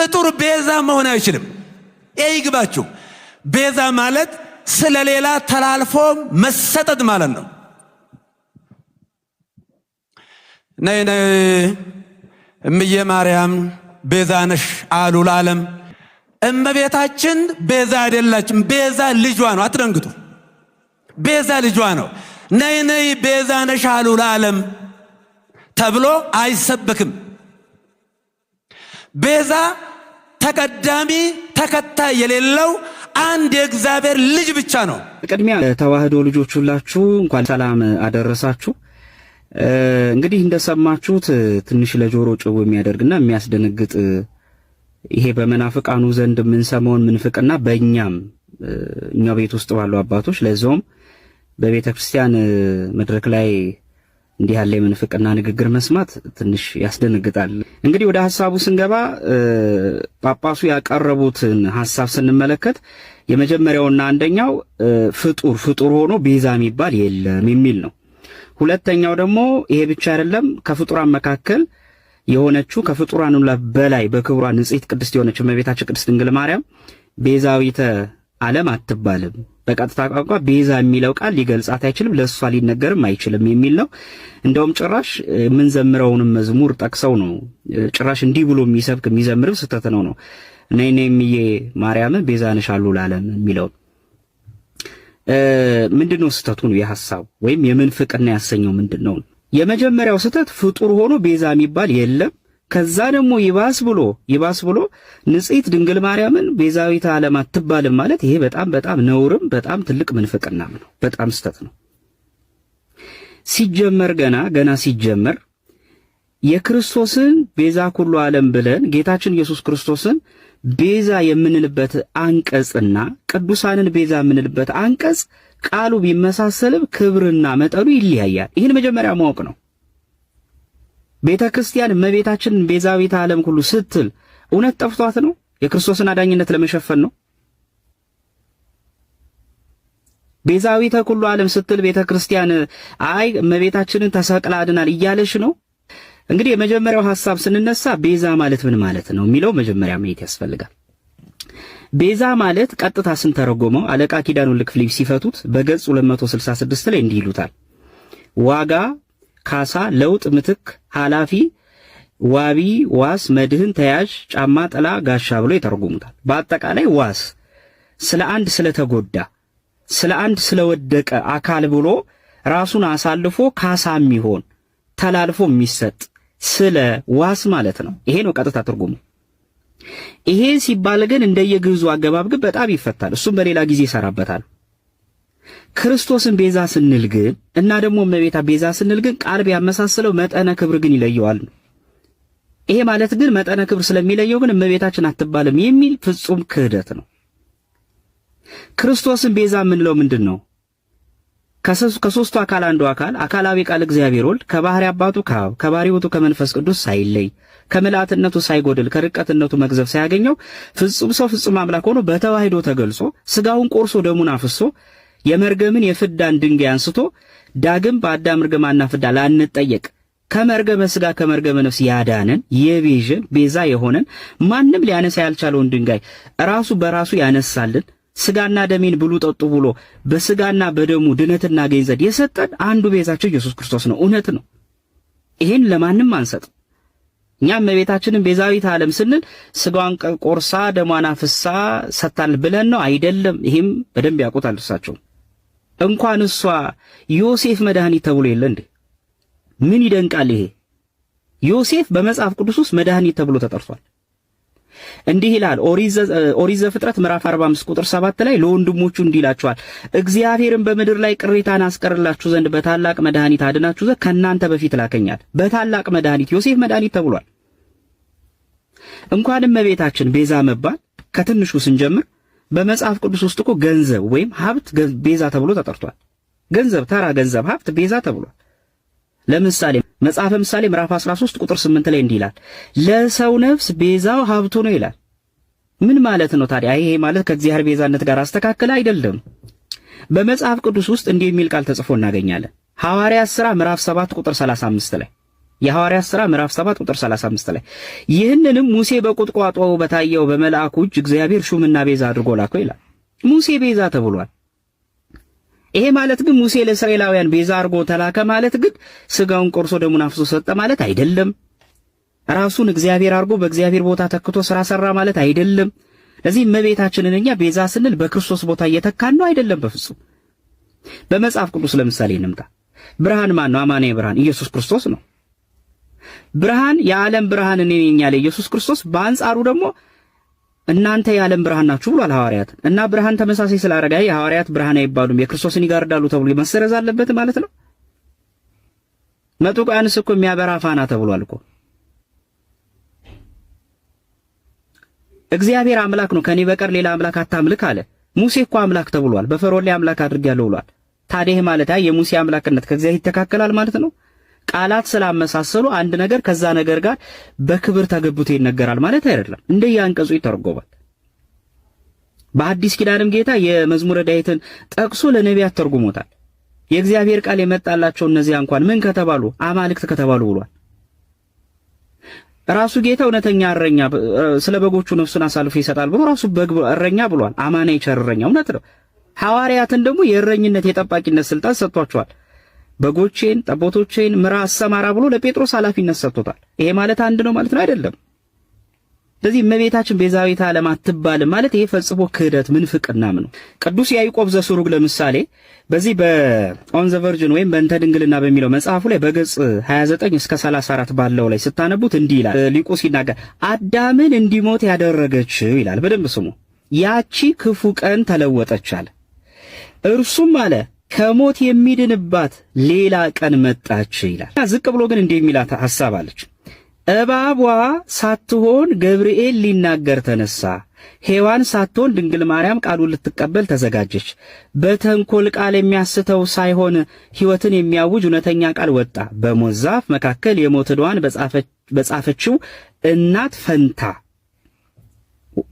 ፍጡር ቤዛ መሆን አይችልም። ይህ ይግባችሁ። ቤዛ ማለት ስለሌላ ተላልፎ መሰጠት ማለት ነው። ነይ ነይ እምዬ ማርያም ቤዛ ነሽ አሉ ለዓለም። እመቤታችን ቤዛ አይደላችም። ቤዛ ልጇ ነው። አትደንግጡ። ቤዛ ልጇ ነው። ነይ ነይ ቤዛ ነሽ አሉ ለዓለም ተብሎ አይሰበክም። ቤዛ ተቀዳሚ ተከታይ የሌለው አንድ የእግዚአብሔር ልጅ ብቻ ነው። ቅድሚያ ተዋህዶ ልጆች ሁላችሁ እንኳን ሰላም አደረሳችሁ። እንግዲህ እንደሰማችሁት ትንሽ ለጆሮ ጭው የሚያደርግና የሚያስደነግጥ ይሄ በመናፍቃኑ ዘንድ የምንሰማውን ምንፍቅና በእኛም እኛው ቤት ውስጥ ባሉ አባቶች ለዛውም በቤተ ክርስቲያን መድረክ ላይ እንዲህ ያለ የምንፍቅና ንግግር መስማት ትንሽ ያስደነግጣል። እንግዲህ ወደ ሐሳቡ ስንገባ ጳጳሱ ያቀረቡትን ሐሳብ ስንመለከት የመጀመሪያውና አንደኛው ፍጡር ፍጡር ሆኖ ቤዛ የሚባል የለም የሚል ነው። ሁለተኛው ደግሞ ይሄ ብቻ አይደለም፣ ከፍጡራን መካከል የሆነችው ከፍጡራን ሁሉ በላይ በክብሯ ንጽሕት ቅድስት የሆነችው እመቤታችን ቅድስት ድንግል ማርያም ቤዛዊተ ዓለም አትባልም። በቀጥታ ቋንቋ ቤዛ የሚለው ቃል ሊገልጻት አይችልም፣ ለእሷ ሊነገርም አይችልም የሚል ነው። እንደውም ጭራሽ የምንዘምረውንም መዝሙር ጠቅሰው ነው ጭራሽ እንዲህ ብሎ የሚሰብክ የሚዘምርም ስህተት ነው ነው ነይ ነይ እምዬ ማርያም ቤዛ ነሽ አሉ ለዓለም የሚለው ምንድን ነው ስህተቱ ነው የሐሳቡ ወይም የምንፍቅና ያሰኘው ምንድን ነው? የመጀመሪያው ስህተት ፍጡር ሆኖ ቤዛ የሚባል የለም። ከዛ ደግሞ ይባስ ብሎ ይባስ ብሎ ንጽሕት ድንግል ማርያምን ቤዛዊተ ዓለም አትባልም ማለት ይሄ በጣም በጣም ነውርም በጣም ትልቅ ምንፍቅናም ነው። በጣም ስህተት ነው። ሲጀመር ገና ገና ሲጀመር የክርስቶስን ቤዛ ኩሉ ዓለም ብለን ጌታችን ኢየሱስ ክርስቶስን ቤዛ የምንልበት አንቀጽና ቅዱሳንን ቤዛ የምንልበት አንቀጽ ቃሉ ቢመሳሰልም ክብርና መጠኑ ይለያያል። ይህን መጀመሪያ ማወቅ ነው። ቤተ ክርስቲያን እመቤታችንን ቤዛዊተ ዓለም ሁሉ ስትል እውነት ጠፍቷት ነው? የክርስቶስን አዳኝነት ለመሸፈን ነው? ቤዛዊተ ኩሉ ዓለም ስትል ቤተ ክርስቲያን አይ እመቤታችንን ተሰቅላ አድናል እያለሽ ነው? እንግዲህ የመጀመሪያው ሐሳብ ስንነሳ ቤዛ ማለት ምን ማለት ነው የሚለው መጀመሪያ ማየት ያስፈልጋል። ቤዛ ማለት ቀጥታ ስንተረጎመው አለቃ ኪዳኑ ክፍሌ ሲፈቱት በገጽ 266 ላይ እንዲህ ይሉታል። ዋጋ፣ ካሳ፣ ለውጥ፣ ምትክ፣ ኃላፊ፣ ዋቢ፣ ዋስ፣ መድህን፣ ተያዥ፣ ጫማ፣ ጥላ፣ ጋሻ ብሎ ይተረጉሙታል። በአጠቃላይ ዋስ ስለ አንድ ስለተጎዳ ስለ አንድ ስለወደቀ አካል ብሎ ራሱን አሳልፎ ካሳ የሚሆን ተላልፎ የሚሰጥ ስለ ዋስ ማለት ነው። ይሄ ነው ቀጥታ ትርጉሙ። ይሄ ሲባል ግን እንደየግዕዙ አገባብ ግን በጣም ይፈታል። እሱም በሌላ ጊዜ ይሰራበታል። ክርስቶስን ቤዛ ስንል ግን እና ደግሞ እመቤታ ቤዛ ስንል ግን ቃል ቢያመሳስለው መጠነ ክብር ግን ይለየዋል። ይሄ ማለት ግን መጠነ ክብር ስለሚለየው ግን እመቤታችን አትባልም የሚል ፍጹም ክህደት ነው። ክርስቶስን ቤዛ የምንለው ምንድን ነው? ከሶስቱ አካል አንዱ አካል አካላዊ ቃል እግዚአብሔር ወልድ ከባህሪ አባቱ ከአብ ከባህሪ ሕይወቱ ከመንፈስ ቅዱስ ሳይለይ ከምልአትነቱ ሳይጎድል ከርቀትነቱ መግዘፍ ሳያገኘው ፍጹም ሰው ፍጹም አምላክ ሆኖ በተዋህዶ ተገልጾ ስጋውን ቆርሶ ደሙን አፍሶ የመርገምን የፍዳን ድንጋይ አንስቶ ዳግም በአዳም እርግማና ፍዳ ላንጠየቅ ከመርገመ ስጋ ከመርገመ ነፍስ ያዳነን የቤዥን ቤዛ የሆነን ማንም ሊያነሳ ያልቻለውን ድንጋይ ራሱ በራሱ ያነሳልን ስጋና ደሜን ብሉ ጠጡ ብሎ በስጋና በደሙ ድነት እናገኝ ዘንድ የሰጠን አንዱ ቤዛቸው ኢየሱስ ክርስቶስ ነው። እውነት ነው። ይሄን ለማንም አንሰጥ። እኛ እመቤታችንን ቤዛዊት ዓለም ስንል ስጋዋን ቆርሳ ደሟን አፍሳ ሰጥታል ብለን ነው አይደለም። ይሄም በደንብ ያውቁታል እሳቸው። እንኳን እሷ ዮሴፍ መድኃኒት ተብሎ የለ እንዴ? ምን ይደንቃል ይሄ? ዮሴፍ በመጽሐፍ ቅዱስ ውስጥ መድኃኒት ተብሎ ተጠርቷል። እንዲህ ይላል ኦሪት ዘፍጥረት ምዕራፍ 45 ቁጥር 7 ላይ ለወንድሞቹ እንዲህ ይላቸዋል፣ እግዚአብሔርን በምድር ላይ ቅሬታን አስቀርላችሁ ዘንድ በታላቅ መድኃኒት አድናችሁ ዘንድ ከእናንተ በፊት ላከኛል። በታላቅ መድኃኒት ዮሴፍ መድኃኒት ተብሏል። እንኳንም እመቤታችን ቤዛ መባል ከትንሹ ስንጀምር በመጽሐፍ ቅዱስ ውስጥ እኮ ገንዘብ ወይም ሀብት ቤዛ ተብሎ ተጠርቷል። ገንዘብ፣ ተራ ገንዘብ፣ ሀብት ቤዛ ተብሏል። ለምሳሌ መጽሐፈ ምሳሌ ምዕራፍ 13 ቁጥር 8 ላይ እንዲህ ይላል፣ ለሰው ነፍስ ቤዛው ሀብቱ ነው ይላል። ምን ማለት ነው ታዲያ? ይሄ ማለት ከእግዚአብሔር ቤዛነት ጋር አስተካከለ አይደለም። በመጽሐፍ ቅዱስ ውስጥ እንዲህ የሚል ቃል ተጽፎ እናገኛለን። ሐዋርያት ሥራ ምዕራፍ 7 ቁጥር 35 ላይ የሐዋርያት ሥራ ምዕራፍ 7 ቁጥር 35 ላይ ይህንንም ሙሴ በቁጥቋጦው በታየው በመልአኩ እጅ እግዚአብሔር ሹምና ቤዛ አድርጎ ላከው ይላል። ሙሴ ቤዛ ተብሏል። ይሄ ማለት ግን ሙሴ ለእስራኤላውያን ቤዛ አድርጎ ተላከ ማለት ግን ስጋውን ቆርሶ ደሙን አፍሶ ሰጠ ማለት አይደለም። ራሱን እግዚአብሔር አድርጎ በእግዚአብሔር ቦታ ተክቶ ስራ ሰራ ማለት አይደለም። ለዚህ እመቤታችንን እኛ ቤዛ ስንል በክርስቶስ ቦታ እየተካን ነው አይደለም፣ በፍጹም። በመጽሐፍ ቅዱስ ለምሳሌ እንምጣ። ብርሃን ማን ነው? አማናዊ ብርሃን ኢየሱስ ክርስቶስ ነው። ብርሃን የዓለም ብርሃን እኔ ነኝ ያለ ኢየሱስ ክርስቶስ፣ በአንጻሩ ደግሞ እናንተ የዓለም ብርሃን ናችሁ ብሏል ሐዋርያት። እና ብርሃን ተመሳሳይ ስላረጋ የሐዋርያት ብርሃን አይባሉም የክርስቶስን ይጋርዳሉ ተብሎ መሰረዝ አለበት ማለት ነው። መጥምቁ ዮሐንስ እኮ የሚያበራ ፋና ተብሏል እኮ። እግዚአብሔር አምላክ ነው፣ ከኔ በቀር ሌላ አምላክ አታምልክ አለ። ሙሴ እኮ አምላክ ተብሏል፣ በፈርዖን ላይ አምላክ አድርጌያለሁ ብሏል። ታዲያ ማለት አይ የሙሴ አምላክነት ከእግዚአብሔር ይተካከላል ማለት ነው? ቃላት ስላመሳሰሉ አንድ ነገር ከዛ ነገር ጋር በክብር ተገብቶ ይነገራል ማለት አይደለም። እንደየአንቀጹ ይተረጎማል። በአዲስ ኪዳንም ጌታ የመዝሙረ ዳዊትን ጠቅሶ ለነቢያት ተርጉሞታል። የእግዚአብሔር ቃል የመጣላቸው እነዚያ እንኳን ምን ከተባሉ አማልክት ከተባሉ ብሏል። ራሱ ጌታ እውነተኛ እረኛ ስለ በጎቹ ነፍሱን አሳልፎ ይሰጣል ብሎ ራሱ በግ እረኛ ብሏል። አማናዊ ቸር እረኛ እውነት ነው። ሐዋርያትን ደግሞ የእረኝነት የጠባቂነት ስልጣን ሰጥቷቸዋል። በጎቼን ጠቦቶቼን ምራ አሰማራ ብሎ ለጴጥሮስ ኃላፊነት ሰጥቶታል። ይሄ ማለት አንድ ነው ማለት ነው አይደለም። ስለዚህ እመቤታችን ቤዛዊተ ዓለም አትባልም ማለት ይሄ ፈጽሞ ክህደት ምንፍቅናም ነው። ቅዱስ ያዕቆብ ዘስሩግ ለምሳሌ በዚህ በ On the Virgin ወይም በእንተ ድንግልና በሚለው መጽሐፉ ላይ በገጽ 29 እስከ 34 ባለው ላይ ስታነቡት እንዲህ ይላል። ሊቁ ሲናገር አዳምን እንዲሞት ያደረገችው ይላል። በደንብ ስሙ። ያቺ ክፉ ቀን ተለወጠች አለ። እርሱም አለ ከሞት የሚድንባት ሌላ ቀን መጣች ይላል። ዝቅ ብሎ ግን እንዲህ የሚላት ሐሳብ አለች። እባቧ ሳትሆን ገብርኤል ሊናገር ተነሳ። ሔዋን ሳትሆን ድንግል ማርያም ቃሉን ልትቀበል ተዘጋጀች። በተንኮል ቃል የሚያስተው ሳይሆን ሕይወትን የሚያውጅ እውነተኛ ቃል ወጣ። በሞት ዛፍ መካከል የሞት ዕዳዋን በጻፈችው እናት ፈንታ፣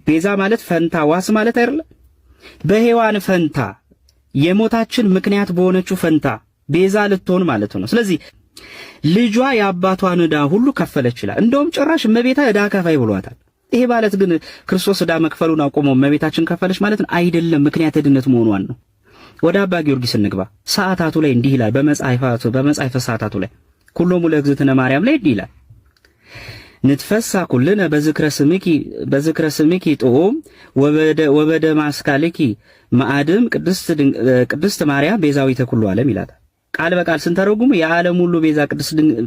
ቤዛ ማለት ፈንታ ዋስ ማለት አይደለም። በሔዋን ፈንታ የሞታችን ምክንያት በሆነችው ፈንታ ቤዛ ልትሆን ማለት ነው። ስለዚህ ልጇ የአባቷን ዕዳ ሁሉ ከፈለች ይላል። እንደውም ጭራሽ እመቤታ ዕዳ ከፋይ ብሏታል። ይሄ ማለት ግን ክርስቶስ ዕዳ መክፈሉን አቆሞ እመቤታችን ከፈለች ማለት ነው አይደለም። ምክንያተ ድነት መሆኗን ነው። ወደ አባ ጊዮርጊስ እንግባ። ሰዓታቱ ላይ እንዲህ ይላል። በመጽሐፈ ሰዓታቱ ላይ ኩሎሙ ለእግዝእትነ ማርያም ላይ እንዲህ ይላል ንትፈሳ ኩልነ በዝክረ ስምኪ ጥዑም ወበደ ማስካልኪ ማዕድም ቅድስት ማርያም ቤዛዊተ ኩሉ ዓለም ይላታል። ቃል በቃል ስንተረጉሙ የዓለም ሁሉ ቤዛ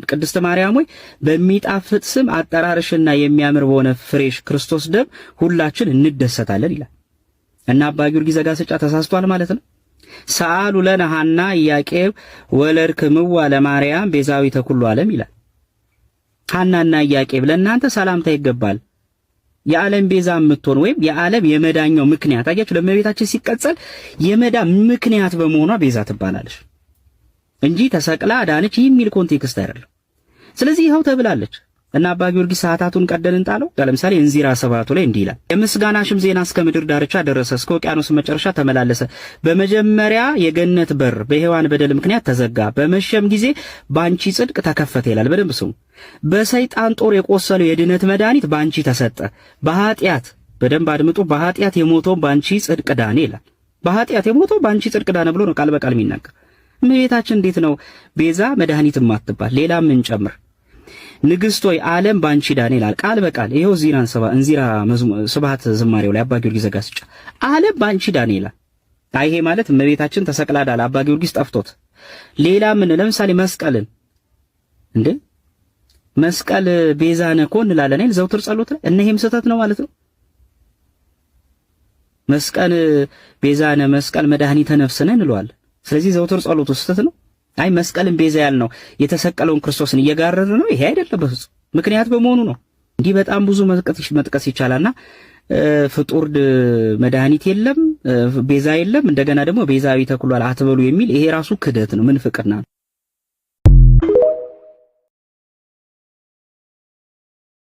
ቅድስት ማርያም ሆይ በሚጣፍጥ ስም አጠራርሽና የሚያምር በሆነ ፍሬሽ ክርስቶስ ደም ሁላችን እንደሰታለን ይላል። እና አባ ጊዮርጊስ ዘጋስጫ ተሳስቷል ማለት ነው። ሰአሉ ለነ ሐና ኢያቄም ወለድክምዋ ለማርያም ቤዛዊተ ኩሉ ዓለም ይላል። ሐናና ኢያቄም ለእናንተ ሰላምታ ይገባል። የዓለም ቤዛ የምትሆን ወይም የዓለም የመዳኛው ምክንያት አያችሁ፣ ለእመቤታችን ሲቀጸል የመዳን ምክንያት በመሆኗ ቤዛ ትባላለች እንጂ ተሰቅላ ዳነች የሚል context አይደለም። ስለዚህ ይኸው ተብላለች እና አባ ጊዮርጊስ ሰዓታቱን ቀደን እንጣለው። ለምሳሌ እንዚራ ስብሐቱ ላይ እንዲህ ይላል፣ የምስጋናሽም ዜና እስከ ምድር ዳርቻ ደረሰ፣ እስከ ውቅያኖስ መጨረሻ ተመላለሰ። በመጀመሪያ የገነት በር በሔዋን በደል ምክንያት ተዘጋ፣ በመሸም ጊዜ ባንቺ ጽድቅ ተከፈተ ይላል። በደንብ ስሙ። በሰይጣን ጦር የቆሰለው የድነት መድኃኒት ባንቺ ተሰጠ። በኃጢአት በደንብ አድምጡ። በኃጢአት የሞተው ባንቺ ጽድቅ ዳነ ይላል። በኃጢአት የሞተው ባንቺ ጽድቅ ዳነ ብሎ ነው ቃል በቃል የሚናገር። እመቤታችን እንዴት ነው ቤዛ መድኃኒት ማትባል? ሌላ ምን ጨምር? ንግስት ሆይ ዓለም ባንቺ ዳነ ይላል ቃል በቃል ይኸው ዚራን ሰባ እንዚራ ስብሐት ዝማሬው ላይ አባ ጊዮርጊስ ዘጋስጫ ዓለም ባንቺ ዳነ ይላል። አይ ይሄ ማለት እመቤታችን ተሰቅላ ዳለ አባ ጊዮርጊስ ጠፍቶት። ሌላ ምን ለምሳሌ መስቀልን እንዴ መስቀል ቤዛ ነህ እኮ እንላለን አይደል? ዘውትር ጸሎት ላይ እና ይሄም ስህተት ነው ማለት ነው። መስቀል ቤዛ ነህ፣ መስቀል መድኃኒተ ነፍስ ነህ እንለዋለን። ስለዚህ ዘውትር ጸሎቱ ስህተት ነው። አይ መስቀልን ቤዛ ያልነው የተሰቀለውን ክርስቶስን እየጋረደ ነው። ይሄ አይደለም በፍጹም ምክንያት በመሆኑ ነው። እንዲህ በጣም ብዙ መጥቀስ ይቻላልና ፍጡር መድኃኒት የለም ቤዛ የለም። እንደገና ደግሞ ቤዛዊተ ኩሉ አትበሉ የሚል ይሄ ራሱ ክህደት ነው፣ ምንፍቅና ነው።